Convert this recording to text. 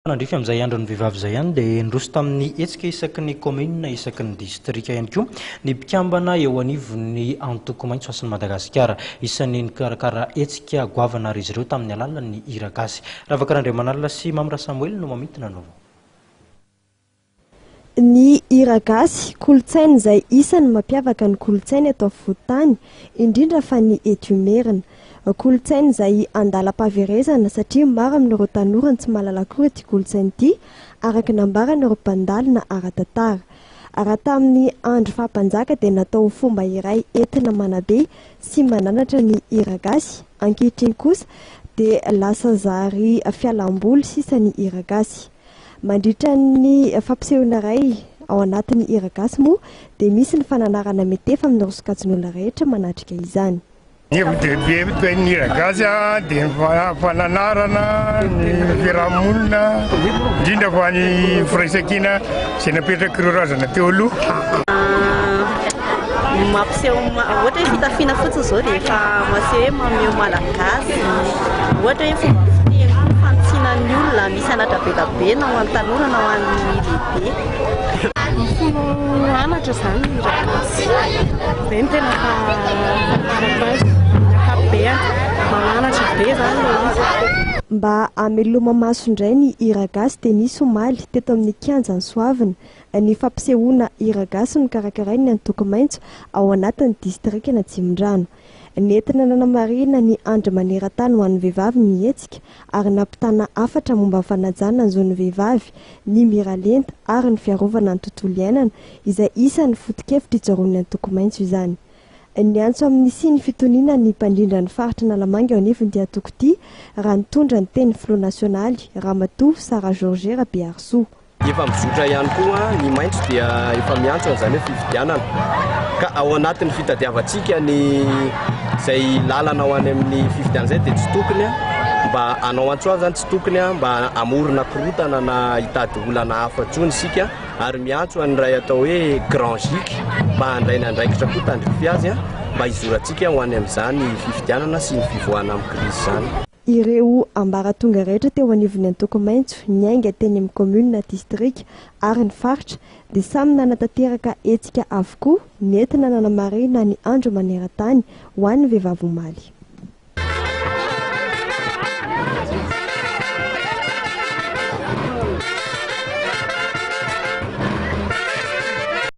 Nanandrify amin'izay andron'ny vehivavy izay ihany dia niroso tamin'ny hetsika isaky ny kaominina isaky ny distrika ihany koa ny mpikambana eo anivon'ny antoko Maitso Hasin'i Madagasikara. Isan'ny nikarakara hetsika goavana ary izy ireo tamin'ny alalan'ny hira gasy. Ravaka Randriamanalina sy Mamy Rasamoelina no mamintina ny vaovao. Ny hira gasy, kolontsaina izay isan'ny mampiavaka ny kolontsaina eto afovoan-tany, indrindra fa ny eto Imerina. Kolontsaina izay andalam-pahaverezana satria maro amin'ireo tanora no tsy mahalala akory ity kolontsaina ity, araka ny nambaran'ireo mpandalina ara-tantara. Raha tamin'ny andro faha-mpanjaka dia natao ho fomba iray entina manabe sy mananatra ny hira gasy, ankehitriny kosa dia lasa zary fialamboly sisa ny hira gasy. Mandritra ny fampisehoana iray ao anatin'ny hira gasy moa dia misy ny fananarana mitefa amin'ireo sokajin'olona rehetra manatrika izany. Ny hevi-dehibe toy ny hira gasy dia ny fananarana ny fiarahamonina, indrindra fa ny firaisankina izay napetrak'ireo razana teo aloha. Mampiseho ohatra hoe fitafiana fotsiny izao dia efa maseho hoe mameho malagasy, ohatra hoe fomba fiteny koa fanitsiana ny olona, misy anatra be dia be na ho an'ny tanora na ho an'ny lehibe. Mifono anatra izany ny hira gasy, izay no tena fahafantarako azy amin'ny ankapobeny, mananatra be izany ilay izy. Mba hameloma-maso indray ny hira gasy dia nisy omaly teto amin'ny kianjan'i Soavina Ny fampisehoana hira gasy nokarakarain'ny Antoko Maitso ao anatin'ny distrikan'Atsimondrano. Nentina nanamarihina ny Andro maneran-tany ho an'ny vehivavy ny hetsika ary nampitana hafatra momba ny fanajana ny zon'ny vehivavy, ny miralenta ary ny fiarovana ny tontolo iainana izay isan'ny foto-kevitra ijoroan'ny Antoko Maitso izany. Niantso amin'ny hisian'ny fitoniana ny mpandrindra ny faritra Analamanga eo anivon'ity antoko ity raha nitondra ny tenin'ny filoha nasionaly, Ramatoa Sarah Georget Rabeharisoa. Efa mizotra ihany koa ny maitso dia efa miantso an'izany hoe fifidianana ka ao anatin'ny fitadiavantsika ny izay lalana ho any amin'ny fifidianana izay dia tsy tokony mba hanao antso avo izany, tsy tokony mba hamorona korontana na hitady olana hafa intsony isika ary miantso an'iray atao hoe grand gic mba handray ny andraikitra koa tandrify azy mba hizorantsika ho any amin'izany fifidianana sy ny fivoahana amin'ny krizy izany. Ireo ambaratonga rehetra teo anivon'ny antoko maitso niainga teny amin'ny kaominina, distrika ary ny faritra dia samy nanatanteraka hetsika avokoa nentina nanamarihina ny andro maneran-tany ho an'ny vehivavy omaly.